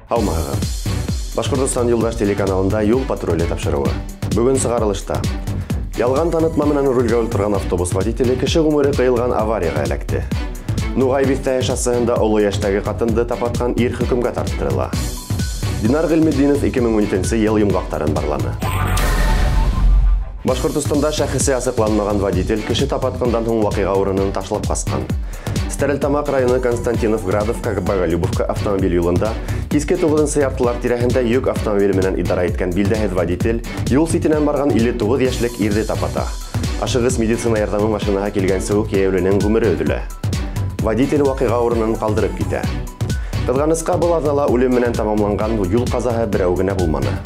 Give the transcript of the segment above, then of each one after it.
Һаумыһығыҙ! Башҡортостан Юлдаш телеканалында «Юл патруле» тапшырыуы. Бөгөн сығарылышта. Ялған танытма менән рулгә ултырған автобус водителе кеше ғүмере ҡыйылған аварияға эләкте. Нуғай биҫтәһе шоссеһында оло йәштәге ҡатынды тапатҡан ир хөкөмгә тарттырыла. Динар Ғилметдинов 2017 йыл йомғаҡтарын барланы. Башҡортостанда шәхесе асыҡланмаған водитель кеше тапатҡандан һуң ваҡиға урынын ташлап ҡасҡан. Стәрлетамаҡ районы Константинов-Градовка Боголюбовка автомобиль юлында киске 9-нсы яртылар тирәһендә йөк автомобиле менән идара иткән билдәһеҙ водитель юл ситенән барған 59 йәшлек ирҙе тапата. Ашығыс медицина ярҙамы машинаһы килгәнсе үк йәйәүленең ғүмере өҙөлә. Водитель ваҡиға урынын ҡалдырып китә. Ҡыҙғанысҡа, был аҙнала үлем менән тамамланған юл ҡазаһы берәү генә булманы.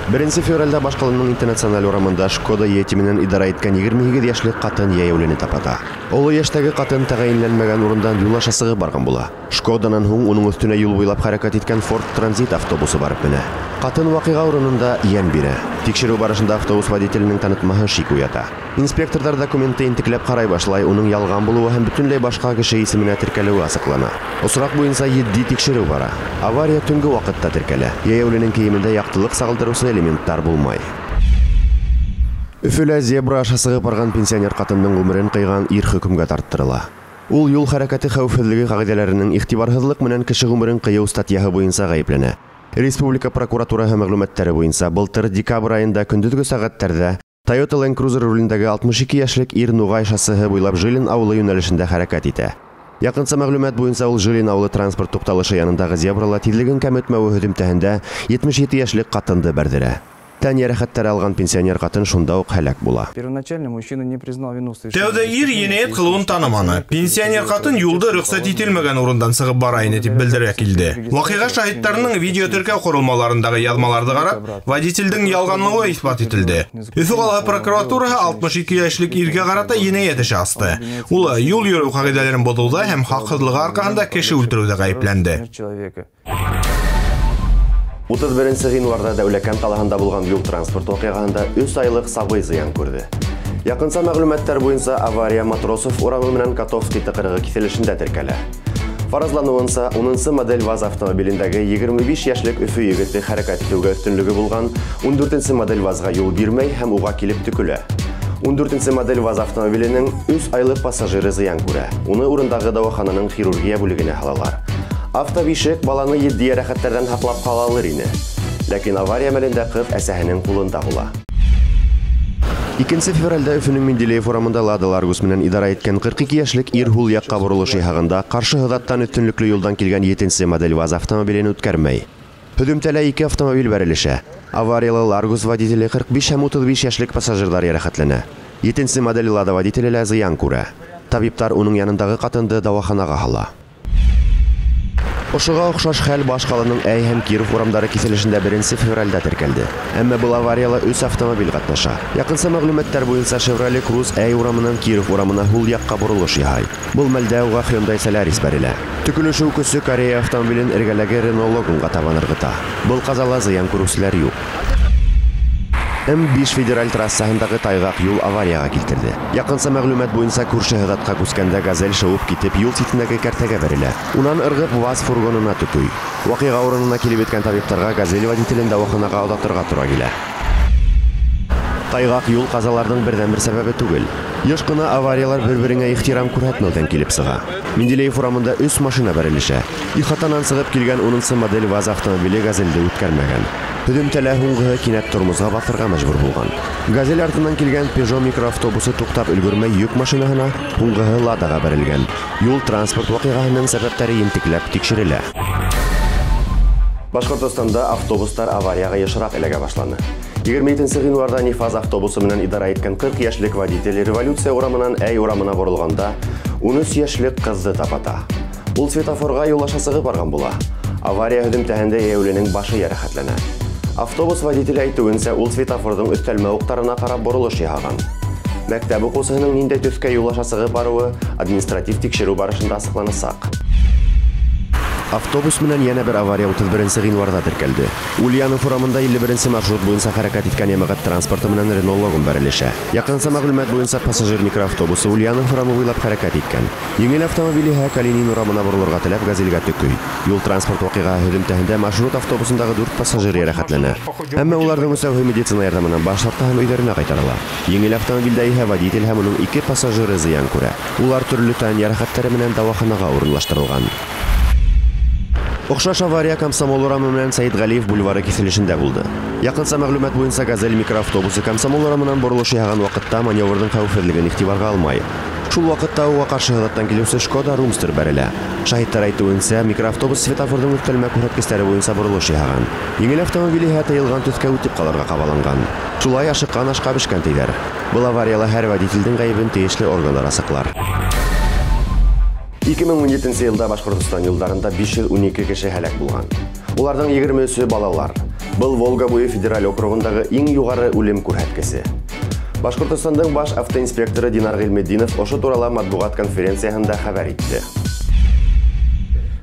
1 февралдә башҡаланың Интернациональ урамында Шкода Йети менән идара иткән 28 йәшлек ҡатын йәйәүлене тапата. Оло йәштәге ҡатын тәғәйенләнмәгән урындан юл аша сығып барған була. Шкоданан һуң уның өҫтөнә юл буйлап хәрәкәт иткән Ford Transit автобусы барып менә. Ҡатын ваҡиға урынында йән бирә. Тикшереү барышында автобус водителенең танытмаһы шик уята. Инспекторҙар документты интекләп ҡарай башлай, уның ялған булыуы һәм бөтөнләй башҡа кеше исеменә теркәлеүе асыҡлана. Осраҡ буйынса етди тикшереү бара. Авария төнгө ваҡытта теркәлә. Йәйәүленең кейемендә яҡтылыҡ сағылдырыусы элементтар булмай. Өфөлә зебра аша сығып барған пенсионер ҡатындың ғүмерен ҡыйған ир хөкөмгә тарттырыла. Ул юл хәрәкәте хәүефһеҙлеге ҡағиҙәләренең иғтибарһыҙлыҡ менән кеше ғүмерен ҡыйыу статьяһы буйынса ғәйепләнә. Республика прокуратураһы мәғлүмәттәре буйынса былтыр декабрь айында көндөҙгө сәғәттәрҙә Toyota Land Cruiser рулендәге 62 йәшлек ир Нуғай шоссеһы буйлап Жилин ауылы йүнәлешендә хәрәкәт итә. Яҡынса мәғлүмәт буйынса ул Жилин ауылы транспорт туҡталышы янындағы зебрала тиҙлеген кәметмәүе һөҙөмтәһендә 77 йәшлек ҡатынды бәрҙерә. Тән йәрәхәттәре алған пенсионер ҡатын шунда уҡ һәләк була. Первоначально мужчина не признал вину в совершении Тәүҙә ир енәйәт ҡылыуын таныманы. Пенсионер ҡатын юлды рөхсәт ителмәгән урындан сығып бара ине тип белдерә килде. Ваҡиға шаһиттарының видеотеркәү ҡоролмаларындағы яҙмаларҙы ҡарап, водителдең ялғанлығы иҫбат ителде. Өфө ҡалаһы прокуратураһы 62 йәшлек иргә ҡарата енәйәт эше асты. Ул юл йөрөү ҡағиҙәләрен боҙоуҙа һәм хаҡһыҙлығы арҡаһында кеше үлтереүҙә ғәйепләнде. 31 ғинуарҙа Дәүләкән ҡалаһында булған юл транспорт ваҡиғаһында 3 айлыҡ сабый зыян күрҙе. Яҡынса мәғлүмәттәр буйынса авария Матросов урамы менән Котовский тыҡырығы киҫелешендә теркәлә. Фаразланыуынса, 10-нсы модель ВАЗ автомобилендәге 25 йәшлек Өфө егете хәрәкәт итеүгә өҫтөнлөгө булған 14-нсе модель ВАЗға юл бирмәй һәм уға килеп төкөлә. 14-нсе модель ВАЗ автомобиленең 3 айлыҡ пассажиры зыян күрә. Уны урындағы дауахананың хирургия бүлегенә һалалар. Автобишек баланы етди йәрәхәттәрҙән һаҡлап ҡала алыр ине. Ләкин авария мәлендә ҡыҙ әсәһенең ҡулында була. 2 февралдә Өфөнөң Менделеев урамында Лада Ларгус менән идара иткән 42 йәшлек ир һул яҡҡа боролош яһағанда ҡаршы һыҙаттан өҫтөнлөклө юлдан килгән 7-нсе модель ВАЗ автомобилен үткәрмәй. Һөҙөмтәлә 2 автомобиль бәрелешә. Авариялы Ларгус водителе 45 һәм 35 йәшлек пассажирҙар йәрәхәтләнә. 7-нсе модель Лада водителе лә зыян күрә. Табиптар уның янындағы ҡатынды дауаханаға һала. Ошоға оҡшаш хәл баш ҡаланың Әй һәм Киров урамдары киҫелешендә 1 февралдә теркәлде. Әммә был аварияла 3 автомобиль ҡатнаша. Яҡынса мәғлүмәттәр буйынса Chevrolet Cruze Әй урамынан Киров урамына һул яҡҡа боролош яһай. Был мәлдә уға Hyundai Solaris бәрелә. Төкөлөшөү көсө Корея автомобилен эргәләге Renault Loganға табан ырғыта. Был ҡазала зыян күреүселәр юҡ. М5 федераль трассаһындағы тайғаҡ юл аварияға килтерҙе. Яҡынса мәғлүмәт буйынса күрше һыҙатҡа күскәндә «Газель» шыуып китеп юл ситендәге кәртәгә бәрелә. Унан ырғып ВАЗ фургонына төкөй. Ваҡиға урынына килеп еткән табиптарға «Газель» водителен дауаханаға оҙатырға тура килә. Тайғаҡ юл ҡазаларҙың берҙән-бер сәбәбе түгел. Йыш ҡына авариялар бер-береңә ихтирам күрһәтмәүҙән килеп сыға. Менделеев урамында 3 машина бәрелешә. Ихатанан сығып килгән 10-нсы модель ВАЗ автомобиле «Газелде» үткәрмәгән. Һөҙөмтәлә һуңғыһы кинәт тормозға баҫырға мәжбүр булған. «Газель» артынан килгән Peugeot микроавтобусы туҡтап өлгөрмәй йөк машинаһына, һуңғыһы «Ладаға» бәрелгән. Юл транспорт ваҡиғаһының сәбәптәре ентекләп тикшерелә. Башҡортостанда автобустар аварияға йышыраҡ эләгә башланы. 27 ғинуарҙа Нефаз автобусы менән идара иткән 40 йәшлек водитель Революция урамынан Әй урамына боролғанда 13 йәшлек ҡыҙҙы тапата. Ул светофорға юл аша сығып барған була. Авария һөҙөмтәһендә йәйәүленең башы йәрәхәтләнә. Автобус водителе әйтеүенсә, ул светофорҙың өҫтәлмә уҡтарына ҡарап боролош яһаған. Мәктәп уҡыусыһының ниндәй төҫкә юл аша сығып барыуы административ тикшереү барышында асыҡланасаҡ. Автобус менән йәнә бер авария 31 ғинварҙа теркәлде. Ульянов урамында 51 маршрут буйынса хәрәкәт иткән йәмәғәт транспорты менән Рено Логан бәрелешә. Яҡынса мәғлүмәт буйынса пассажир микроавтобусы Ульянов урамы буйлап хәрәкәт иткән. Еңел автомобиль иһә Калинин урамына боролорға теләп Газельгә төкөй. Юл транспорт ваҡиғаһы һөҙөмтәһендә маршрут автобусындағы 4 пассажир йәрәхәтләнә. Әммә уларҙың өсәүһе медицина ярҙамынан баш тарта һәм өйҙәренә ҡайтарыла. Еңел автомобилдә иһә водитель һәм уның 2 пассажиры зыян күрә. Улар төрлө тән йәрәхәттәре менән дауаханаға урынлаштырылған. Оҡшаш авария Комсомол урамы менән Сәйетғәлиев бульвары киҫелешендә булды. Яҡынса мәғлүмәт буйынса Газель микроавтобусы Комсомол урамынан боролош яһаған ваҡытта маневрҙың хәүефһеҙлеген иғтибарға алмай. Шул ваҡытта уға ҡаршы һыҙаттан килеүсе Шкода Румстер бәрелә. Шаһиттар әйтеүенсә, микроавтобус светофорҙың өҫтәлмә күрһәткестәре буйынса боролош яһаған. Еңел автомобиль иһә тыйылған төҫкә үтеп ҡалырға ҡабаланған. Шулай ашыҡҡан ашҡа бешкән тиҙәр. Был аварияла һәр водителдең ғәйебен тейешле органдар асыҡлар. 2017 йылда Башҡортостан юлдарында 512 кеше һәләк булған. Уларҙың 23-ө балалар. Был Волга буйы федераль округындағы иң юғары үлем күрһәткесе. Башҡортостандың баш автоинспекторы Динар Ғилметдинов ошо турала матбуғат конференцияһында хәбәр итте.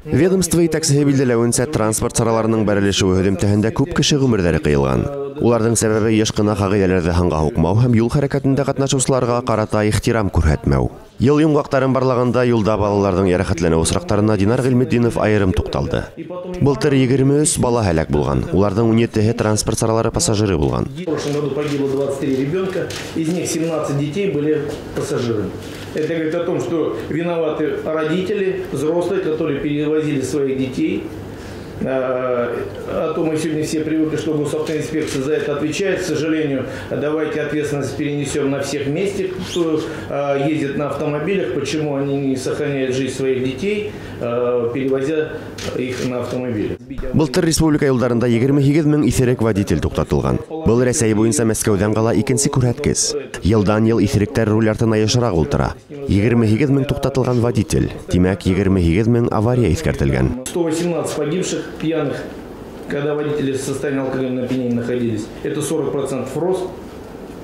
Ведомство етәксеһе билдәләүенсә, транспорт сараларының бәрелешеүе һөҙөмтәһендә күп кеше ғүмерҙәре ҡыйылған. Уларҙың сәбәбе йыш ҡына ҡағиҙәләрҙе һанға һуҡмау һәм юл хәрәкәтендә ҡатнашыусыларға ҡарата ихтирам күрһәтмәү. Йыл йомғаҡтарын барлағанда юлда балаларҙың йәрәхәтләнеү осраҡтарына Динар Ғилметдинов айырым туҡталды. Былтыр 23 бала һәләк булған. Уларҙың 17-һе транспорт саралары пассажиры булған. В прошлом году погибло 23 ребенка, из них 17 детей были пассажирами. Это говорит о том, что виноваты родители, взрослые, которые перевозили своих детей. А то мы сегодня все привыкли, что госавтоинспекция за это отвечает. К сожалению, давайте ответственность перенесем на всех вместе, кто ездит на автомобилях, почему они не сохраняют жизнь своих детей, перевозя их на автомобиле. Былтыр республика юлдарында 28 мең иҫерек водитель туҡтатылған. Был Рәсәй буйынса Мәскәүҙән ҡала икенсе күрһәткес. Йылдан йыл иҫеректәр руль артына йышыраҡ ултыра. 28 мең туҡтатылған водитель, тимәк 28 мең авария иҫкәртелгән. 118 погибших пьяных, когда водители в состоянии алкогольного опьянения находились, это 40% рост.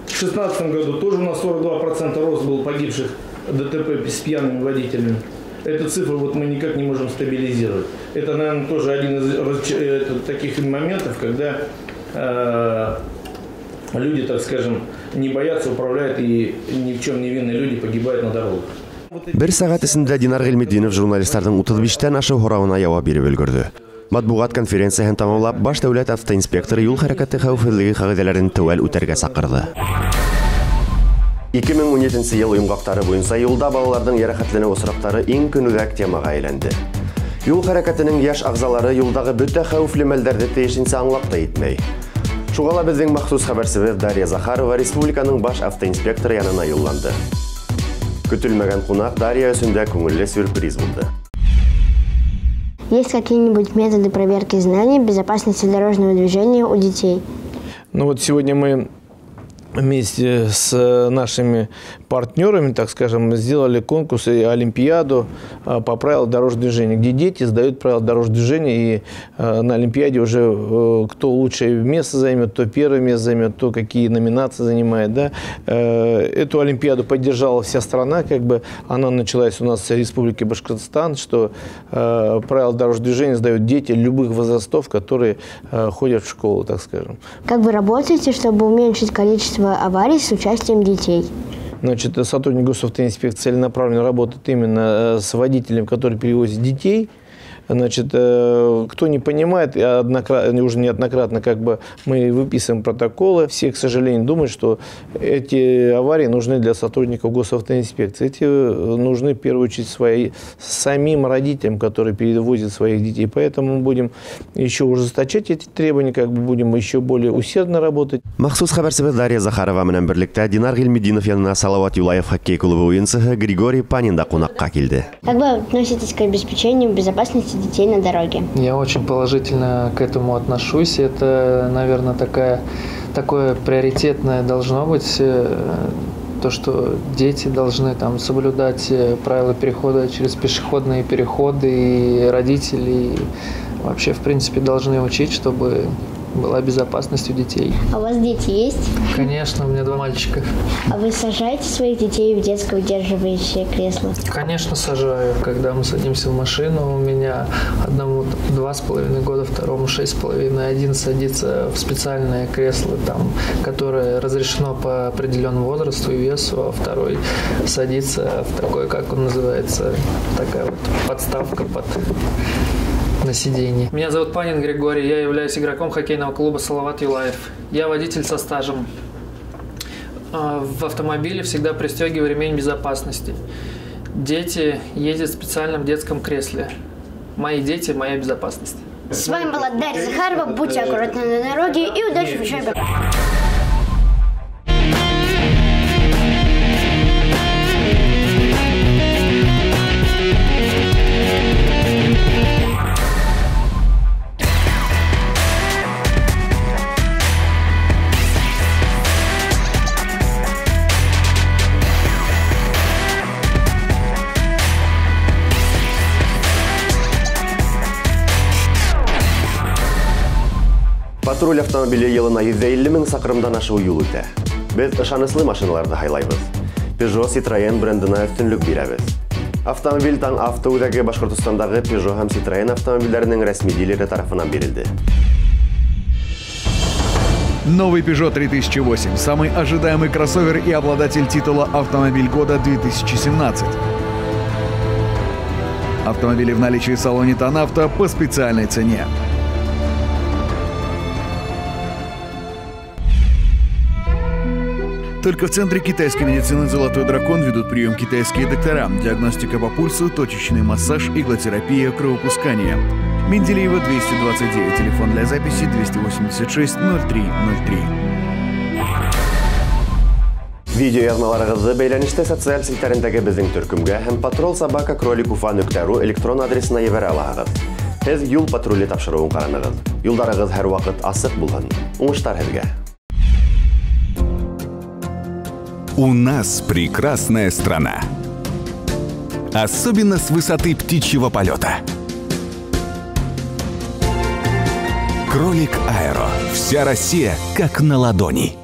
В 2016 году тоже у нас 42% рост был погибших ДТП с пьяными водителями. Эту цифру вот мы никак не можем стабилизировать. Это, наверное, тоже один из таких моментов, когда люди, так скажем, не боятся, управляют, и ни в чем невинные люди погибают на дорогах. Бер сәғәт эсендә Динар Ғилметдинов журналистарҙың 35-тән ашыу һорауына яуап биреп өлгөрҙө. Матбуғат конференцияһын тамамлап, баш дәүләт автоинспекторы юл хәрәкәте хәүефһеҙлеге ҡағиҙәләрен теүәл үтәргә саҡырҙы. 2017 йыл йомғаҡтары буйынса юлда балаларҙың йәрәхәтләнеү осраҡтары иң көнүҙәк темаға әйләнде. Юл хәрәкәтенең йәш ағзалары юлдағы бөтә хәүефле мәлдәрҙе тейешенсә аңлап та етмәй. Шуға ла беҙҙең махсус хәбәрсебеҙ Дарья Захарова республиканың баш автоинспекторы янына юлланды. Көтөлмәгән ҡунаҡ Дарья өсөн дә күңелле сюрприз булды. Есть какие-нибудь методы проверки знаний безопасности дорожного движения у детей? Ну вот сегодня мы вместе с нашими партнерами, так скажем, сделали конкурс и олимпиаду по правилам дорожного движения, где дети сдают правила дорожного движения, и на олимпиаде уже кто лучшее место займет, кто первое место займет, кто какие номинации занимает. Да? Эту олимпиаду поддержала вся страна, как бы она началась у нас в Республике Башкортостан, что правила дорожного движения сдают дети любых возрастов, которые ходят в школу, так скажем. Как вы работаете, чтобы уменьшить количество аварий с участием детей? Значит, сотрудник госавтоинспекции целенаправленно работает именно с водителем, который перевозит детей. Значит, кто не понимает, уже неоднократно как бы мы выписываем протоколы. Все, к сожалению, думают, что эти аварии нужны для сотрудников госавтоинспекции. Эти нужны, в первую очередь, самим родителям, которые перевозят своих детей. Поэтому мы будем еще ужесточать эти требования, как бы будем еще более усердно работать. Махсус хәбәрсебеҙ Дарья Захарова менән берлектә Динар Ғилметдинов янына Салават Юлаев хоккей клубы уйынсыһы Григорий Панин да ҡунаҡҡа килде. Как вы относитесь к обеспечению безопасности детей на дороге? Я очень положительно к этому отношусь. Это, наверное, такое приоритетное должно быть, то, что дети должны там соблюдать правила перехода через пешеходные переходы, и родители вообще, в принципе, должны учить, чтобы была безопасность у детей. А у вас дети есть? Конечно, у меня 2 мальчика. А вы сажаете своих детей в детское удерживающее кресло? Конечно, сажаю. Когда мы садимся в машину, у меня одному 2,5 года, второму 6,5. Один садится в специальное кресло, там, которое разрешено по определенному возрасту и весу, а второй садится в такой, как он называется, такая вот подставка под на сиденье. Меня зовут Панин Григорий, я являюсь игроком хоккейного клуба «Салават Юлаев». Я водитель со стажем. В автомобиле всегда пристегиваю ремень безопасности. Дети ездят в специальном детском кресле. Мои дети – моя безопасность. С вами была Дарья Захарова. Будьте аккуратны на дороге и удачи в учебе. Патруль автомобиле йылына 150 мең саҡрымдан ашыу юл үтә. Беҙ ышаныслы машиналарҙы һайлайбыҙ. Peugeot Citroën брендына өҫтөнлөк бирәбеҙ. Автомобиль Таң авто үҙәге Башҡортостандағы Peugeot һәм Citroën автомобилдәренең рәсми дилеры тарафынан бирелде. Новый Peugeot 3008 – самый ожидаемый кроссовер и обладатель титула «Автомобиль года 2017». Автомобили в наличии в салоне Танавто по специальной цене. Только в Центре китайской медицины «Золотой дракон» ведут прием китайские доктора. Диагностика по пульсу, точечный массаж, иглотерапия, кровопускание. Менделеева, 229. Телефон для записи 286 03 03. Видео яҙмаларығыҙҙы бәйләнештә социаль селтәрендәге беҙҙең төркөмгә һәм patrol@krolikufa.ru электрон адресына ебәрә алаһығыҙ. Һеҙ юл патруле тапшырыуын ҡаранығыҙ. Юлдарығыҙ һәр ваҡыт асыҡ булһын. Уңыштар һеҙгә! У нас прекрасная страна. Особенно с высоты птичьего полета. Кролик Аэро. Вся Россия как на ладони.